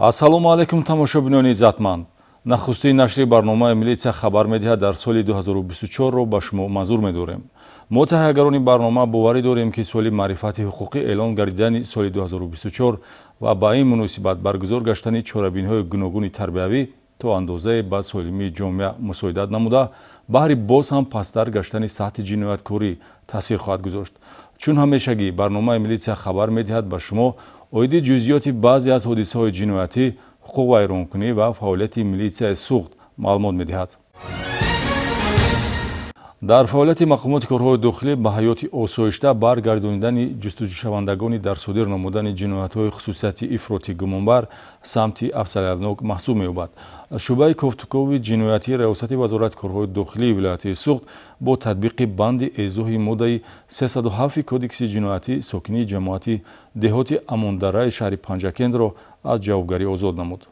Ассалому алайкум, тамошобинони иззатманд. Нахустин нашри барномаи милитсия хабар медиҳад дар соли 2024-ро ба шумо манзур медорем. Мо таҳиягарони барнома боварӣ дорем, ки соли маърифати ҳуқуқӣ эълон гардидани соли 2024 ва ба ин муносибат баргузор гаштани чорабиниҳои гуногуни тарбиявӣ то андозае ба солимии ҷомеа мусоидат намуда, баҳри боз ҳам пасттар гаштани сатҳи ҷинояткорӣ таъсир хоҳад гузошт. Чун ҳамешагӣ барномаи милитсия хабар медиҳад ба шумо оиди ҷузъиёти баъзе аз ҳодисаҳои ҷиноятӣ, ҳуқуқвайронкунӣ ва фаъолияти милитсияи Суғд маълумот медиҳад. Дар фаъолияти мақомоти корҳои дохилӣ ба ҳаёти осоишта баргардонидани ҷустуҷӯшавандагони дар содир намудани ҷиноятҳои хусусияти ифротӣ гумонбар самти афзалиятнок маҳсуб меёбад. Шӯъбаи кофтукови ҷиноятии Раёсати Вазорати корҳои дохилии вилояти Суғд бо татбиқи банди эзоҳи моддаи 307 Кодекси ҷиноятӣ сокини ҷамоати деҳоти Амондараи шаҳри Панҷакентро аз ҷавобгарӣ озод намуд.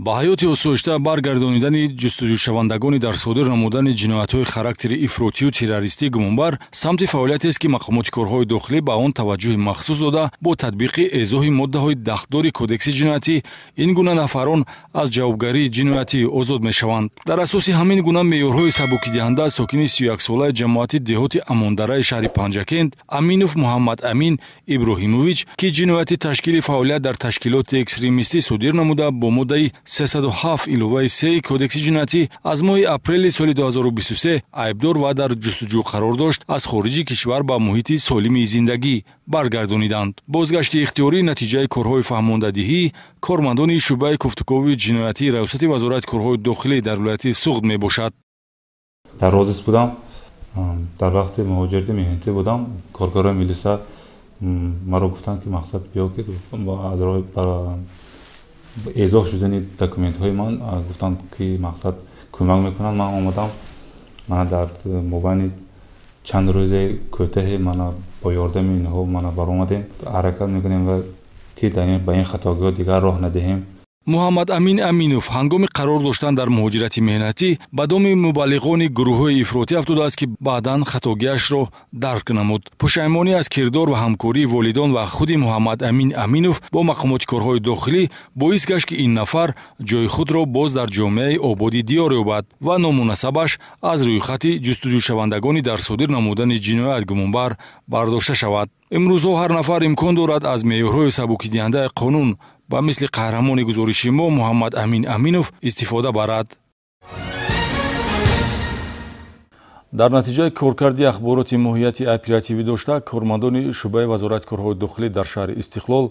Ба ҳаёти осоишта баргардонидани ҷустуҷӯшавандагони дар содир намудани ҷиноятҳои характери ифротию террористӣ гумонбар самти фаъолиятест, ки мақомоти корҳои дохилӣ ба он таваҷҷӯҳи махсус дода, бо татбиқи эзоҳи моддаҳои дахлдори Кодекси ҷиноятӣ ин гуна нафарон аз ҷавобгарии ҷиноятӣ озод мешаванд. Дар асоси ҳамин гуна меъёрҳои сабукидиҳанда сокини 31-солаи ҷамоати деҳоти Амондараи шаҳри Панҷакент Аминов Муҳаммад Амин Иброҳимович, ки ҷинояти ташкили фаъолият дар ташкилоти экстремистӣ содир намуда, бо моддаи 307 иловаи 3 Кодекси ҷиноятӣ аз моҳи апрели соли 2023 айбдор ва дар ҷустуҷӯ қарор дошт, аз хориҷи кишвар ба муҳити солими зиндагӣ баргардониданд. Бозгашти ихтиёрӣ натиҷаи корҳои фаҳмондадиҳӣ кормандони шӯъбаи кофтукови ҷиноятии Раёсати Вазорати корҳои дохилӣ дар вилояти Суғд мебошад. Дар розис будам, дар вақти муҳоҷирати меҳнатӣ будам. Коргарои милиса маро гуфтанд, ки мақсад биё, ки аз роҳи эзоҳ шудани документҳои ман гуфтанд, ки мақсад кӯмак мекунанд. Ман омадам, мана дар мобайни чанд рӯзе кӯтаҳе мана бо ёрдами инҳо мана баромадем. Ҳаракат мекунем ва ки ба ин хатогиҳо дигар роҳ надиҳем. Муҳаммад Амин Аминов ҳангоми қарор доштан дар муҳоҷирати меҳнатӣ ба доми мубаллиғони гурӯҳҳои ифротӣ афтодааст, ки баъдан хатогиашро дарк намуд. Пушаймонӣ аз кирдор ва ҳамкории волидон ва худи Муҳаммад Амин Аминов бо мақомоти корҳои дохилӣ боис гашт, ки ин нафар ҷои худро боз дар ҷомеаи ободи диёр ёбад ва номунасабаш аз рӯйхати ҷустуҷӯшавандагони дар содир намудани ҷиноят гумонбар бардошта шавад. Имрӯзҳо ҳар нафар имкон дорад аз меъёрҳои сабукидиҳандаи қонун ба мисли қаҳрамони гузориши мо Муҳаммад Амин Аминов истифода барад. Дар натиҷаи коркарди ахбороти моҳияти оперативӣ дошта, кормандони шӯъбаи Вазорати корҳои дохилӣ дар шаҳри Истиқлол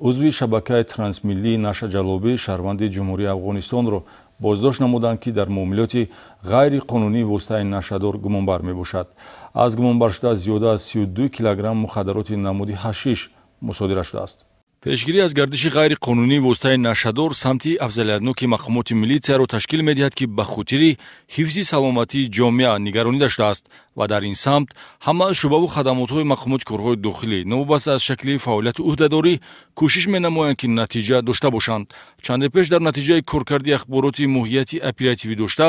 узви шабакаи трансмиллии нашъаҷаллобӣ шаҳрванди Ҷумҳурии Афғонистонро боздошт намуданд, ки дар муомилоти ғайриқонунии воситаи нашъадор гумонбар мебошад. Аз гумонбаршуда зиёда аз 32 килограмм мухаддароти намуди ҳашиш мусодира шудааст. Пешгирӣ аз гардиши ғайриқонунии воситаи нашъадор самти афзалиятноки мақомоти милитсияро ташкил медиҳад, ки ба хотири ҳифзи саломатии ҷомеа нигаронида шудааст ва дар ин самт ҳама шӯъбаву хадамотҳои мақомоти корҳои дохилӣ новобаста аз шакли фаъолияту ӯҳдадорӣ кӯшиш менамоянд, ки натиҷа дошта бошанд. Чанде пеш дар натиҷаи коркарди ахбороти моҳияти оперативӣ дошта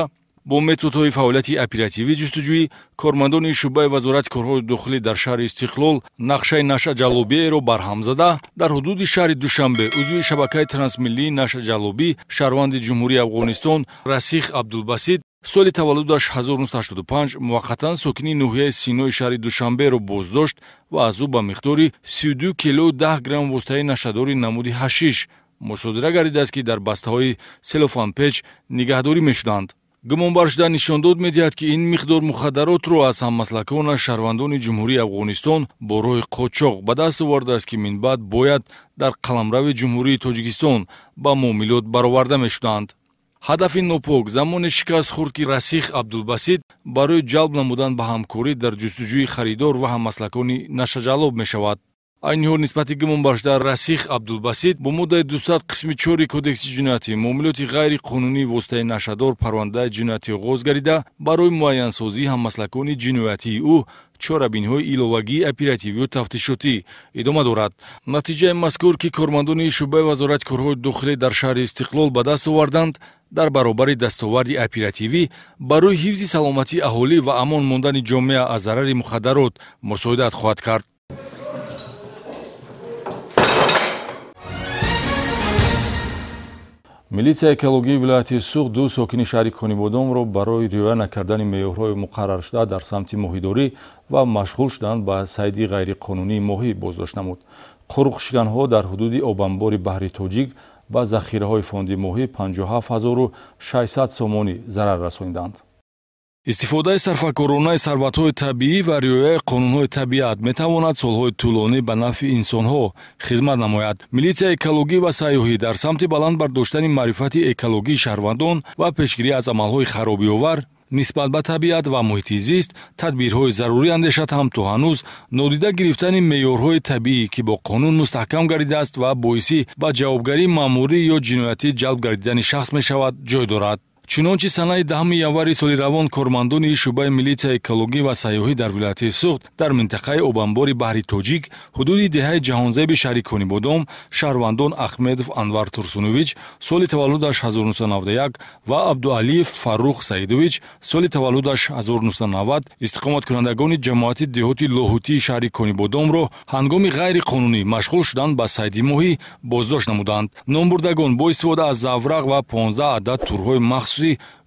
бо методҳои фаъолияти оперативӣ ҷустуҷӯӣ кормандони шӯъбаи Вазорати корҳои дохилӣ дар шаҳри Истиқлол нақшаи нашъаҷаллобиеро барҳам зада, дар ҳудуди шаҳри Душанбе узви шабакаи трансмиллии нашъаҷаллобӣ шаҳрванди Ҷумҳурии Афғонистон Расих Абдулбасид соли таваллудаш 1985 муваққатан сокини ноҳияи Синои шаҳри Душанберо боздошт ва аз ӯ ба миқдори 32 кило 10 грамм воситаи нашъадори намуди ҳашиш мусодира гардидааст, ки дар бастаҳои селофанпеч нигаҳдорӣ мешуданд. Гумонбаршуда нишондод медиҳад, ки ин миқдор мухаддаротро аз ҳаммаслаконаш шаҳрвандони Ҷумҳурии Афғонистон бо роҳи қочоқ ба даст овардааст, ки минбаъд бояд дар қаламрави Ҷумҳурии Тоҷикистон ба муомилот бароварда мешуданд. Ҳадафи нопок замоне шикаст хӯрд, ки Расих Абдулбасид барои ҷалб намудан ба ҳамкорӣ дар ҷустуҷӯи харидор ва ҳаммаслакони нашъаҷаллоб мешавад. Айни ҳол нисбати гумонбаршуда Расих Абдулбасид бо моддаи 200 қисми 4 Кодекси ҷиноятӣ муомилоти ғайриқонунии воситаи нашъадор парвандаи ҷиноятӣ оғоз гардида, барои муайянсозии ҳаммаслакони ҷиноятии ӯ чорабиниҳои иловагии оперативию тафтишотӣ идома дорад. Натиҷаи мазкур, ки кормандони шӯъбаи Вазорати корҳои дохилӣ дар шаҳри Истиқлол ба даст оварданд, дар баробари дастоварди оперативӣ барои ҳифзи саломатии аҳолӣ ва амон мондани ҷомеа аз зарари мухаддарот мусоидат хоҳад кард. Милитсияи экологии вилояти Суғд ду сокини шаҳри Конибодомро барои риоя накардани меъёрҳои муқарраршуда дар самти моҳидорӣ ва машғул шудан ба сайди ғайриқонунии моҳӣ боздошт намуд. Қурғшиканҳо дар ҳудуди обанбори баҳри Тоҷик ба захираҳои фонди моҳӣ 57 600 сомонӣ зарар расониданд. Истифодаи сарфакоронаи сарватҳои табиӣ ва риояи қонунҳои табиат метавонад солҳои тӯлонӣ ба нафъи инсонҳо хизмат намояд. Милитсияи экологӣ ва сайёҳӣ дар самти баланд бардоштани маърифати экологии шаҳрвандон ва пешгирӣ аз амалҳои харобиовар нисбат ба табиат ва муҳити зист тадбирҳои зарурӣ андешад ҳам то ҳанӯз нодида гирифтани меъёрҳои табиӣ, ки бо қонун мустаҳкам гардидааст ва боиси ба ҷавобгарии маъмурӣ ё ҷиноятӣ ҷалб гардидани шахс мешавад, ҷой дорад. Чунончи санаи 10 январи соли равон кормандони шӯъбаи милитсияи экологӣ ва сайёҳӣ дар вилояти Суғд дар минтақаи обанбори баҳри Тоҷик ҳудуди деҳаи Ҷаҳонзеби шаҳри Конибодом шаҳрвандон Ахмедов Анвар Турсунович, соли таваллудаш 1991, ва Абдуалиев Фаррух Саидович, соли таваллудаш 1990, истиқоматкунандагони ҷамоати деҳоти Лоҳутии шаҳри Конибодомро ҳангоми ғайриқонунӣ машғул шудан ба сайди моҳӣ боздошт намуданд. Номбурдагон бо истифода аз заврақ ва 15 адад турҳои махсус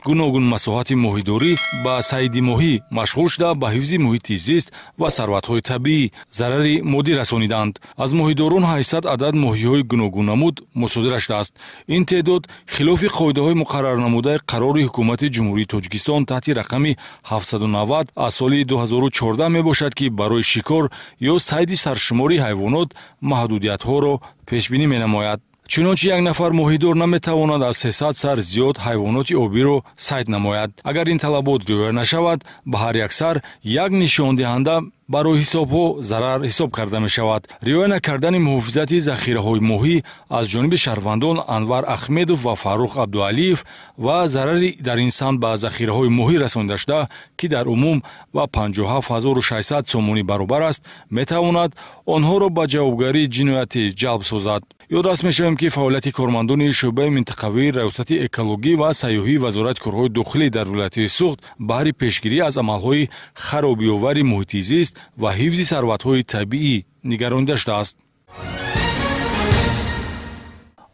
гуногун масоҳати моҳидорӣ ба сайди моҳӣ машғул шуда ба ҳифзи муҳити зист ва сарватҳои табиӣ зарари моддӣ расониданд. Аз моҳидорон 800 адад моҳиҳои гуногуннамуд мусодира шудааст. Ин теъдод хилофи қоидаҳои муқаррарнамудаи қарори ҳукумати Ҷумҳурии Тоҷикистон таҳти рақами 790 аз соли 2014 мебошад, ки барои шикор ё сайди саршумори ҳайвонот маҳдудиятҳоро пешбинӣ менамояд. Чунончи як нафар моҳидор наметавонад аз 300 сар зиёд ҳайвоноти обиро сайд намояд. Агар ин талабот риоя нашавад, ба ҳар як сар як нишондиҳанда барои ҳисобҳо зарар ҳисоб карда мешавад. Риоя накардани муҳофизати захираҳои моҳӣ аз ҷониби шаҳрвандон Анвар Ахмедов ва Фаррух Абдуалиев ва зарари дар ин самт ба захираҳои моҳӣ расонида шуда, ки дар умум ба 57 600 сомонӣ баробар аст, метавонад онҳоро ба ҷавобгарии ҷиноятӣ ҷалб созад. Ёдрас мешавем, ки фаъолияти кормандони шӯъбаи минтақавии раёсати экологӣ ва сайёҳии Вазорати корҳои дохилӣ дар вилояти Суғд баҳри пешгирӣ аз амалҳои харобиовари муҳити зист ва ҳифзи сарватҳои табиӣ нигаронида шудааст.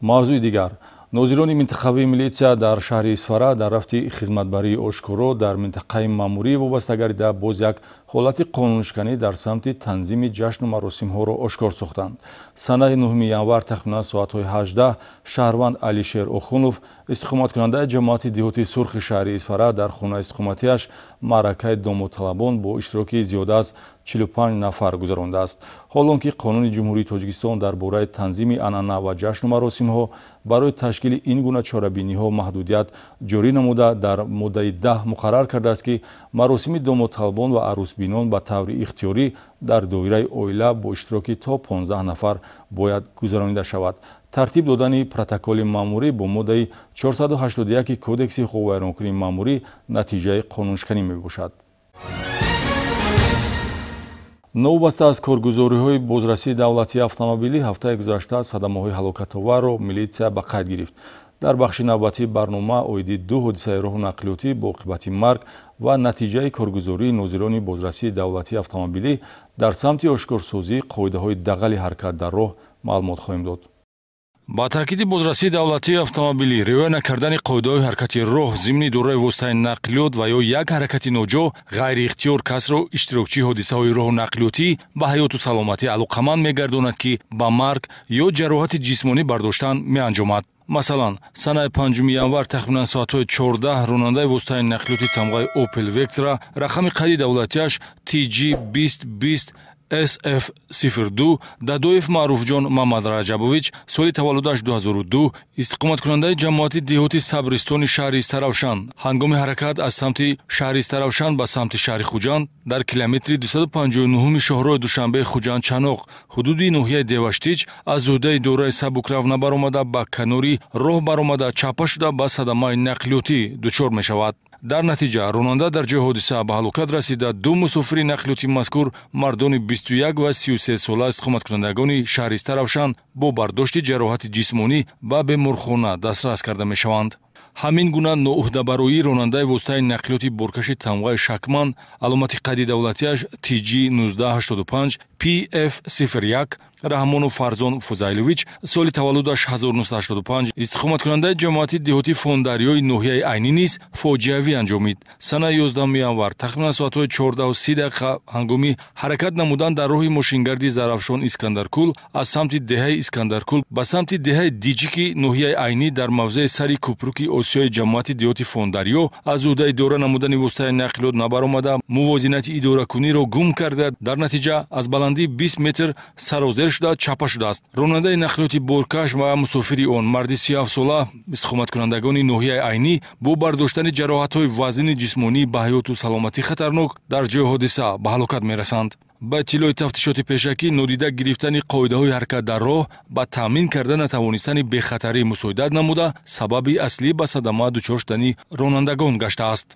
Мавзӯи дигар. Нозирони минтақавии милитсия дар шаҳри Исфара дар рафти хизматбарии ошкоро дар минтақаи маъмурӣ вобаста гардида боз як ҳолати қонуншиканӣ дар самти танзими ҷашну маросимҳоро ошкор сохтанд. Санаи 9 январ тахминан соатҳои 18 шаҳрванд Алишер Охунов, истиқоматкунандаи ҷамоати деҳоти Сурхи шаҳри Исфара, дар хонаи истиқоматиаш маъракаи домодталабон бо иштироки зиёда аз 45 нафар гузарондааст. Ҳолон ки қонуни Ҷумҳурии Тоҷикистон дар бораи танзими анъана ва ҷашну маросимҳо барои ташкили ин гуна чорабиниҳо маҳдудият ҷорӣ намуда, дар моддаи 10 муқаррар кардааст, ки маросими домодталабон ва арӯсбинон ба таври ихтиёрӣ дар доираи оила бо иштироки то 15 нафар бояд гузаронида шавад. Тартиб додани протоколи маъмурӣ бо моддаи 481 Кодекси ҳуқуқвайронкунии маъмурӣ натиҷаи қонуншиканӣ мебошад. Новобаста аз коргузориҳои бозрасии давлатии автомобилӣ ҳафтаи гузашта садамаҳои ҳалокатоварро милитсия ба қайд гирифт. Дар бахши навбатии барнома оиди ду ҳодисаи роҳу нақлиётӣ бо оқибати марг ва натиҷаи коргузории нозирони бозрасии давлатии автомобилӣ дар самти ошкорсозии қоидаҳои дағали ҳаракат дар роҳ маълумот хоҳем дод. Ба таъкиди бозрасии давлатии автомобилӣ, риоя накардани қоидаҳои ҳаракати роҳ зимни идораи воситаи нақлиёт ва ё як ҳаракати ноҷо ғайриихтиёр касро иштирокчии ҳодисаҳои роҳу нақлиётӣ ба ҳаёту саломатӣ алоқаманд мегардонад, ки ба марг ё ҷароҳати ҷисмонӣ бардоштан меанҷомад. Масалан, санаи 5 январ тахминан соатҳои 14 ронандаи воситаи нақлиёти тамғаи Opel Vectra рақами қайди давлатиаш TG 2020 SF02 Дадоев Маъруфҷон Мамадраҷабович, соли таваллудаш 2002, истиқоматкунандаи ҷамоати деҳоти Сабристони шаҳри Истаравшан, ҳангоми ҳаракат аз самти шаҳри Истаравшан ба самти шаҳри Хуҷанд дар километри 259 шоҳроҳи Душанбе Хуҷанд Чаноқ ҳудуди ноҳияи Деваштич аз зуҳдаи дораи сабукрав набаромада ба канори роҳ баромада чапа шуда ба садамаи нақлиётӣ дучор мешавад. Дар натиҷа ронанда дар ҷои ҳодиса ба ҳалокат расида, ду мусофири нақлиёти мазкур мардони 21 ва 33 сола истиқоматкунандагони шаҳри Истаравшан бо бардошти ҷароҳати ҷисмонӣ ба беморхона дастрас карда мешаванд. Ҳамин гуна ноуҳдабароии ронандаи воситаи нақлиёти боркаши тамғаи Шакман, аломати қайди давлатиаш TG 1985 PF01, Раҳмонов Фарзон Фузайлович, соли таваллудаш 1985, истиқоматкунандаи ҷамоати деҳоти Фондарёи ноҳияи Айнӣ низ фоҷиавӣ анҷомид. Санаи 11 январ тахминан соатҳои 14:30 ҳангоми ҳаракат намудан дар роҳи мошингарди Зарафшон Искандаркул аз самти деҳаи Искандаркул ба самти деҳаи Диҷики ноҳияи Айнӣ дар мавзеи сари кӯпруки Осиёи ҷамоати деҳоти Фондарё аз ӯҳдаи идора намудани воситаи нақлиёт набаромада, мувозинати идоракуниро гум карда, дар натиҷа аз баландии 20 метр сарозер шуда чапа шудааст. Ронандаи нақлиёти боркаш ва мусофири он, марди 37сола, истиқоматкунандагони ноҳияи Айнӣ, бо бардоштани ҷароҳатҳои вазнини ҷисмонӣ ба ҳаёту саломатӣ хатарнок дар ҷои ҳодиса ба ҳалокат мерасанд. Ба иттилои тафтишоти пешакӣ, нодида гирифтани қоидаҳои ҳаракат дар роҳ ба таъмин карда натавонистани бехатарӣ мусоидат намуда, сабаби аслӣ ба садама дучор шудани ронандагон гаштааст.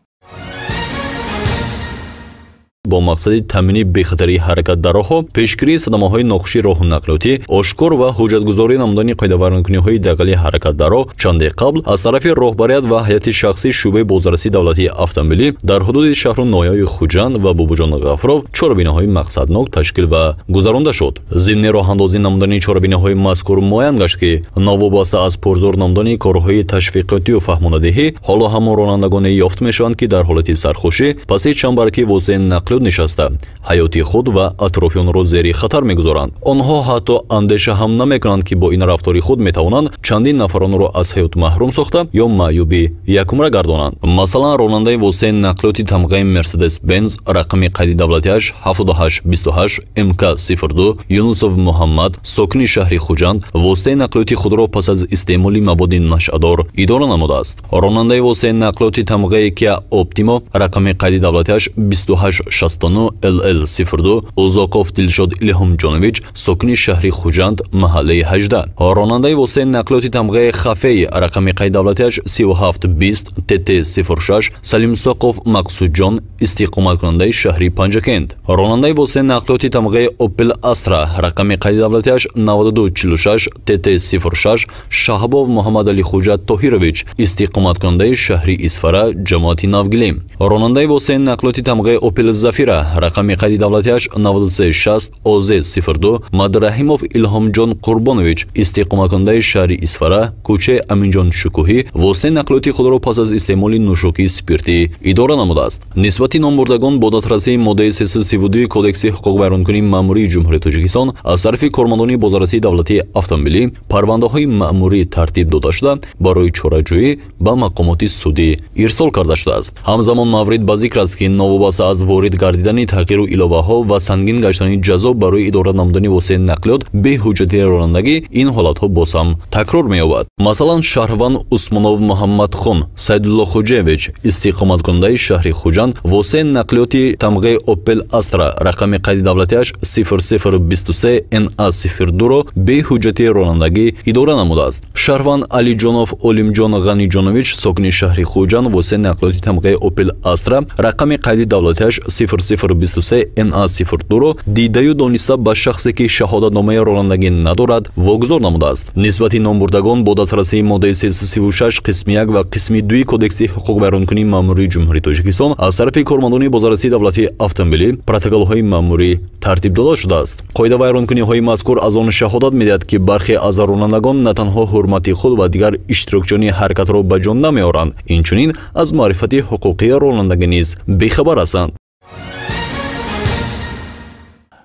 Бо мақсади таъмини бехатарии ҳаракат дар роҳҳо, пешгирии садамаҳои нохуши роҳу нақлиётӣ, ошкор ва ҳуҷҷатгузорӣ намудани қоидавайронкуниҳои дағали ҳаракат дар роҳ чанде қабл аз тарафи роҳбарият ва ҳайати шахсии шӯъбаи бозрасии давлатии автомобилӣ дар ҳудуди шаҳру ноҳияҳои Хуҷанд ва Бобоҷон Ғафуров чорабиниҳои мақсаднок ташкил ва гузаронда шуд. Зимни роҳандозӣ намудани чорабиниҳои мазкур муайян гашт, ки новобаста аз пурзӯр намудани корҳои ташвиқотию фаҳмонадиҳӣ, ҳоло ҳамон ронандагоне ёфт мешаванд, ки дар ҳолати сархӯшӣ паси чамбарки воситаи нақлиёт нишаста ҳаёти худ ва атрофиёнро зери хатар мегузоранд. Онҳо ҳатто андеша ҳам намекунанд, ки бо ин рафтори худ метавонанд чандин нафаронро аз ҳаёт маҳрум сохта ё маъюби якумра гардонанд. Масалан, ронандаи воситаи нақлиёти тамғаи Мерседес Бенз рақами қайди давлатиаш 7828 МК 02 Юнусов Муҳаммад, сокини шаҳри Хуҷанд, воситаи нақлиёти худро пас аз истеъмоли маводи нашъадор идора намудааст. Ронандаи воситаи нақлиёти тамғаи Kia Optimo рақами қайди давлатиаш 28 69 LL 02 Узоқов Дилшод Илҳомҷонович, сокини шаҳри Хуҷанд, маҳаллаи 18. Ронандаи воситаи нақлиёти тамғаи Хафей рақами қайди давлатиаш 3720 ТТ 06 Салимсоқов Мақсудҷон, истиқоматкунандаи шаҳри Панҷакент. Ронандаи воситаи нақлиёти тамғаи Opel Astra рақами қайди давлатиаш 9246 ТТ 06 Шаҳбов Муҳаммадали Хуҷа Тоҳирович, истиқоматкунандаи шаҳри Исфара, ҷамоати Навгилим. Ронандаи воситаи нақлиёти тамғаи Opel Zafira рақами қайди давлатиаш 9360 ОЗ 02 Мадрахимов Илҳомҷон Қурбонович, истиқоматкунандаи шаҳри Исфара, кӯчаи Аминҷон Шукӯҳӣ, воситаи нақлиёти худро пас аз истеъмоли нӯшокии спиртӣ идора намудааст. Нисбати номбурдагон бо дастрасии моддаи 332 Кодекси ҳуқуқвайронкунии маъмурии Ҷумҳурии Тоҷикистон аз тарафи кормандони бозрасии давлатии автомобилӣ парвандаҳои маъмурӣ тартиб дода шуда, барои чораҷӯӣ ба мақомоти судӣ ирсол карда шудааст. Ҳамзамон маврид ба зикр аст, ки новобаста аз ворид гардидани тағйиру иловаҳо ва сангин гаштани ҷазо барои идора намудани воситаи нақлиёт бе ҳуҷҷати ронандагӣ, ин ҳолатҳо боз ҳам такрор меёбад. Масалан, шаҳрванд Усмонов Муҳаммадхон Сайдулло Хуҷаевич, истиқоматкунандаи шаҳри Хуҷанд, воситаи нақлиёти тамғаи Opel Astra рақами қайди давлатиаш 0023 NA 02-ро бе ҳуҷҷати ронандагӣ идора намудааст. Шаҳрванд Алиҷонов Олимҷон Ғаниҷонович, сокини шаҳри Хуҷанд, воситаи нақлиёти тамғаи Opel Astra рақами қайди давлатиаш 0023 NA 02-ро дидаю дониста ба шахсе, ки шаҳодатномаи ронандагӣ надорад, вогузор намудааст. Нисбати номбурдагон бо дастрасии моддаи 336 қисми 1 ва қисми 2 Кодекси ҳуқуқвайронкунии маъмурии Ҷумҳурии Тоҷикистон аз тарафи кормандони бозрасии давлатии автомобилӣ протоколҳои маъмурӣ тартиб дода шудааст. Қоидавайронкуниҳои мазкур аз он шаҳодат медиҳад, ки бархе аз ронандагон на танҳо ҳурмати худ ва дигар иштирокчиёни ҳаракатро ба ҷон намеоранд, инчунин аз маърифати ҳуқуқии ронандагӣ низ бехабар ҳастанд.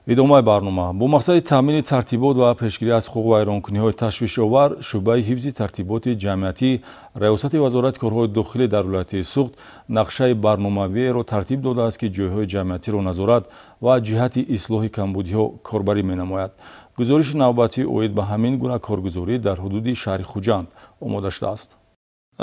Идомаи барнома. Бо мақсади таъмини тартибот ва пешгирӣ аз ҳуқуқвайронкуниҳои ташвишовар, шӯъбаи ҳифзи тартиботи ҷамъиятӣ Раёсати Вазорати корҳои дохилӣ дар вилояти Суғд нақшаи барномавиеро тартиб додааст, ки ҷойҳои ҷамъиятиро назорат ва ҷиҳати ислоҳи камбудиҳо корбарӣ менамояд. Гузориши навбатӣ оид ба ҳамин гуна коргузорӣ дар ҳудуди шаҳри Хуҷанд омода шудааст.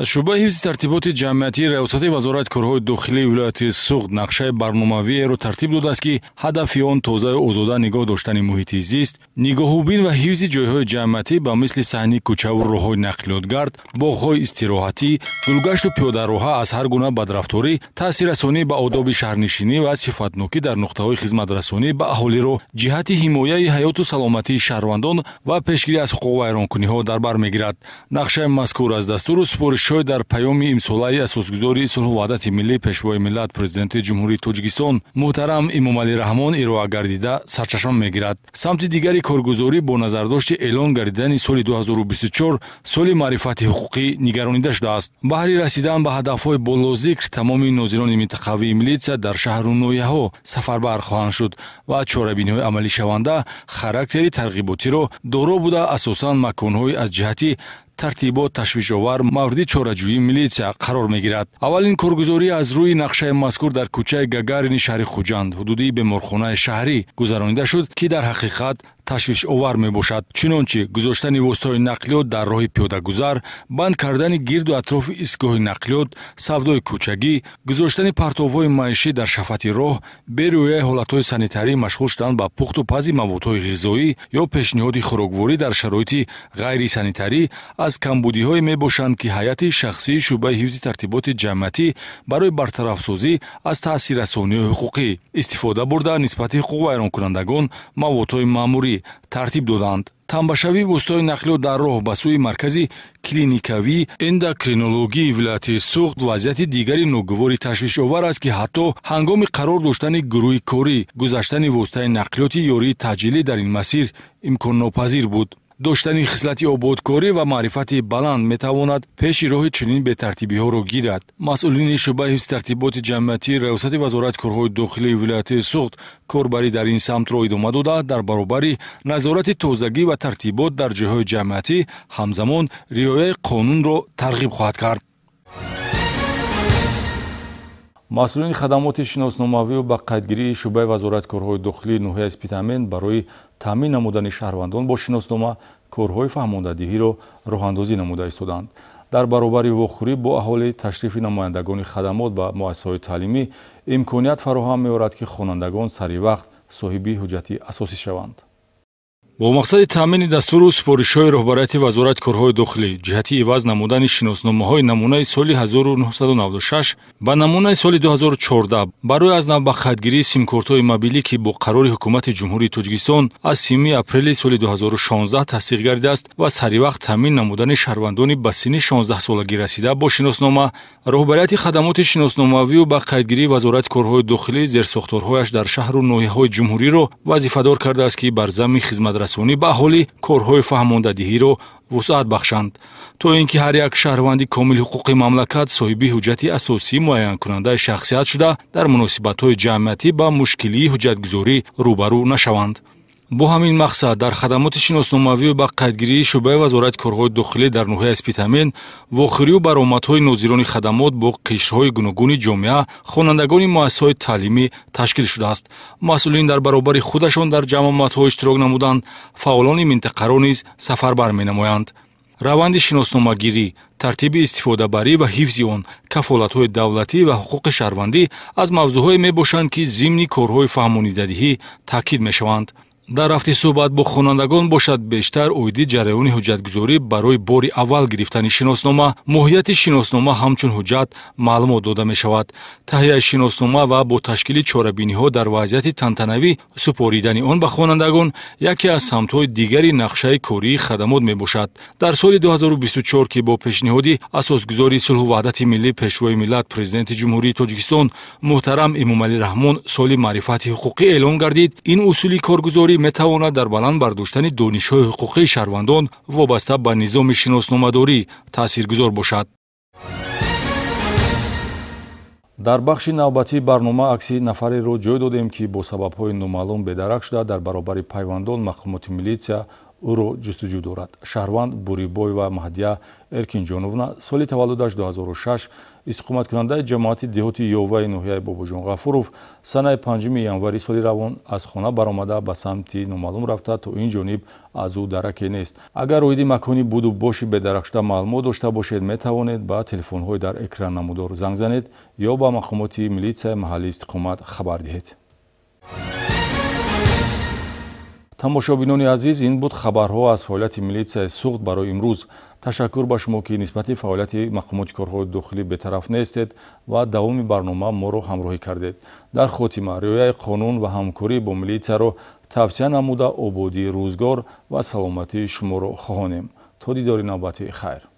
Аз шӯъбаи ҳифзи тартиботи ҷамъиятии Раёсати Вазорати корҳои дохилии вилояти Суғд нақшаи барномавиеро тартиб додааст, ки ҳадафи он тозаю озода нигоҳ доштани муҳити зист, нигоҳубин ва ҳифзи ҷойҳои ҷамъиятӣ ба мисли саҳни кӯчаву роҳҳои нақлиётгард, боғҳои истироҳатӣ, гулгашту пиёдароҳа аз ҳар гуна бадрафторӣ, таъсиррасонӣ ба одоби шаҳрнишинӣ ва сифатнокӣ дар нуқтаҳои хизматрасонӣ ба аҳолиро ҷиҳати ҳимояи ҳаёту саломатии шаҳрвандон ва пешгирӣ аз ҳуқуқвайронкуниҳо дар бар мегирад. Нақшаи мазкур аз дастуру супориш супоришҳои дар паёми имсолаи асосгузори сулҳу ваҳдати миллӣ, Пешвои миллат, Президенти Ҷумҳурии Тоҷикистон муҳтарам Эмомалӣ Раҳмон ироа гардида сарчашма мегирад. Самти дигари коргузорӣ бо назардошти эълон гардидани соли 2024 соли маърифати ҳуқуқӣ нигаронида шудааст. Баҳри расидан ба ҳадафҳои болозикр тамоми нозирони минтақавии милитсия дар шаҳру ноҳияҳо сафарбар хоҳанд шуд ва чорабиниҳои амалишаванда характери тарғиботиро доро буда, асосан маконҳои аз ҷиҳати тартибот ташвишовар мавриди чораҷӯии милитсия қарор мегирад. Аввалин коргузорӣ аз рӯи нақшаи мазкур дар кӯчаи Гагарини шаҳри Хуҷанд, ҳудуди беморхонаи шаҳрӣ гузаронида шуд, ки дар ҳақиқат ташвишовар мебошад. Чунончи гузоштани воситаҳои нақлиёт дар роҳи пиёдагузар, банд кардани гирду атрофи истгоҳи нақлиёт, савдои кӯчагӣ, гузоштани партовҳои маишӣ дар шафати роҳ, бериояи ҳолатҳои санитарӣ машғул шудан ба пухту пази маводҳои ғизоӣ ё пешниҳоди хӯрокворӣ дар шароити ғайрисанитарӣ аз камбудиҳое мебошанд, ки ҳайати шахсии шӯъбаи ҳифзи тартиботи ҷамъиятӣ барои бартарафсозӣ аз таъсиррасониҳои ҳуқуқӣ истифода бурда нисбати ҳуқуқвайронкунандагон маводҳои маъмурӣ тартиб доданд. Тамбашавии воситаҳои нақлиёт дар роҳ ба сӯи маркази клиникавии эндокринологии вилояти Суғд вазъияти дигари ногувори ташвишовар аст, ки ҳатто ҳангоми қарор доштани гурӯҳи корӣ гузаштани воситаи нақлиёти ёрии таъҷилӣ дар ин масир имконнопазир буд. Доштани хислати ободкорӣ ва маърифати баланд метавонад пеши роҳи чунин бетартибиҳоро гирад. Масъулини шӯъбаи ҳифзи тартиботи ҷамъиятии Раёсати Вазорати корҳои дохилии вилояти Суғд корбарӣ дар ин самтро идома дода, дар баробари назорати тозагӣ ва тартибот дар ҷойҳои ҷамъиятӣ ҳамзамон риояи қонунро тарғиб хоҳад кард. Масъулини хадамоти шиносномавию ба қайдгирии шӯъбаи Вазорати корҳои дохилии ноҳияи Спитамен барои таъмин намудани шаҳрвандон бо шиноснома корҳои фаҳмондадиҳиро роҳандозӣ намуда истоданд. Дар баробари вохӯрӣ бо аҳолӣ ташрифи намояндагони хадамот ба муассисаҳои таълимӣ имконият фароҳам меорад, ки хонандагон сари вақт соҳиби ҳуҷҷати асосӣ шаванд. Бо мақсади таъмини дастуру супоришҳои роҳбарияти Вазорати корҳои дохилӣ ҷиҳати иваз намудани шиносномаҳои намунаи соли 1996 ба намунаи соли 2014 барои аз нав ба қайдгирии симкортҳои мобилӣ, ки бо қарори Ҳукумати Ҷумҳурии Тоҷикистон аз 7 апрели соли 2016 тасдиқ гардидааст ва саривақт таъмин намудани шаҳрвандони ба синни 16-солагӣ расида бо шиноснома, роҳбарияти хадамоти шиносномавию ба қайдгирии Вазорати корҳои дохилӣ зерсохторҳояш дар шаҳру ноҳияҳои ҷумҳуриро вазифадор кардааст, ки бар замми хизматрасонӣ ба аҳолӣ корҳои фаҳмондадиҳиро вусъат бахшанд, то ин ки ҳар як шаҳрванди комили ҳуқуқи мамлакат соҳиби ҳуҷҷати асосии муайянкунандаи шахсият шуда, дар муносибатҳои ҷамъиятӣ ба мушкилии ҳуҷҷатгузорӣ рӯбарӯ нашаванд. Бо ҳамин мақсад дар хадамоти шиносномавию ба қайдгирии шӯъбаи Вазорати корҳои дохилӣ дар ноҳияи Спитамен вохӯрию баромадҳои нозирони хадамот бо қишрҳои гуногуни ҷомеа, хонандагони муассисаҳои таълимӣ ташкил шудааст. Масъулин дар баробари худашон дар ҷамъомадҳо иштирок намуданд, фаъолони минтақаро низ сафарбар менамоянд. Раванди шиносномагирӣ, тартиби истифодабарӣ ва ҳифзи он, кафолатҳои давлатӣ ва ҳуқуқи шаҳрвандӣ аз мавзӯъҳое мебошанд, ки зимни корҳои фаҳмонидадиҳӣ таъкид мешаванд. Дар рафти суҳбат бо хонандагон бошад бештар оиди ҷараёни ҳуҷҷатгузорӣ барои бори аввал гирифтани шиноснома, моҳияти шиноснома ҳамчун ҳуҷҷат маълумот дода мешавад. Таҳияи шиноснома ва бо ташкили чорабиниҳо дар вазъияти тантанавӣ супоридани он ба хонандагон яке аз самтҳои дигари нақшаи кории хадамот мебошад. Дар соли 2024, ки бо пешниҳоди асосгузори сулҳу ваҳдати миллӣ, Пешвои миллат, Президенти Ҷумҳурии Тоҷикистон муҳтарам Эмомалӣ Раҳмон соли маърифати ҳуқуқӣ эълон гардид, ин усули коргузорӣ метавонад дар баланд бардоштани донишҳои ҳуқуқии шаҳрвандон вобаста ба низоми шиносномадорӣ таъсиргузор бошад. Дар бахши навбатии барнома акси нафареро ҷой додем, ки бо сабабҳои номаълум бедарак шуда, дар баробари пайвандон мақомоти милитсия ӯро ҷустуҷӯ дорад. Шаҳрванд Бурибоева Маҳдия Эркинҷоновна соли таваллудаш 2006, истиқоматкунандаи ҷамоати деҳоти Ёваи ноҳияи Бобоҷон Ғафуров, санаи 5 январи соли равон аз хона баромада ба самти номаълум рафта, то ин ҷониб аз ӯ дараке нест. Агар оиди макони буду боши бедаракшуда маълумот дошта бошед, метавонед ба телефонҳои дар экран намудор занг занед ё ба мақомоти милитсияи маҳаллии истиқомат хабар диҳед. Тамошобинони азиз, ин буд хабарҳо аз фаъолияти милитсияи Суғд барои имрӯз. Ташаккур ба шумо, ки нисбати фаъолияти мақомоти корҳои дохилӣ бетараф нестед ва давоми барнома моро ҳамроҳӣ кардед. Дар хотима риояи қонун ва ҳамкорӣ бо милитсияро тавсия намуда, ободии рӯзгор ва саломатии шуморо хоҳонем. То дидори навбатӣ, хайр.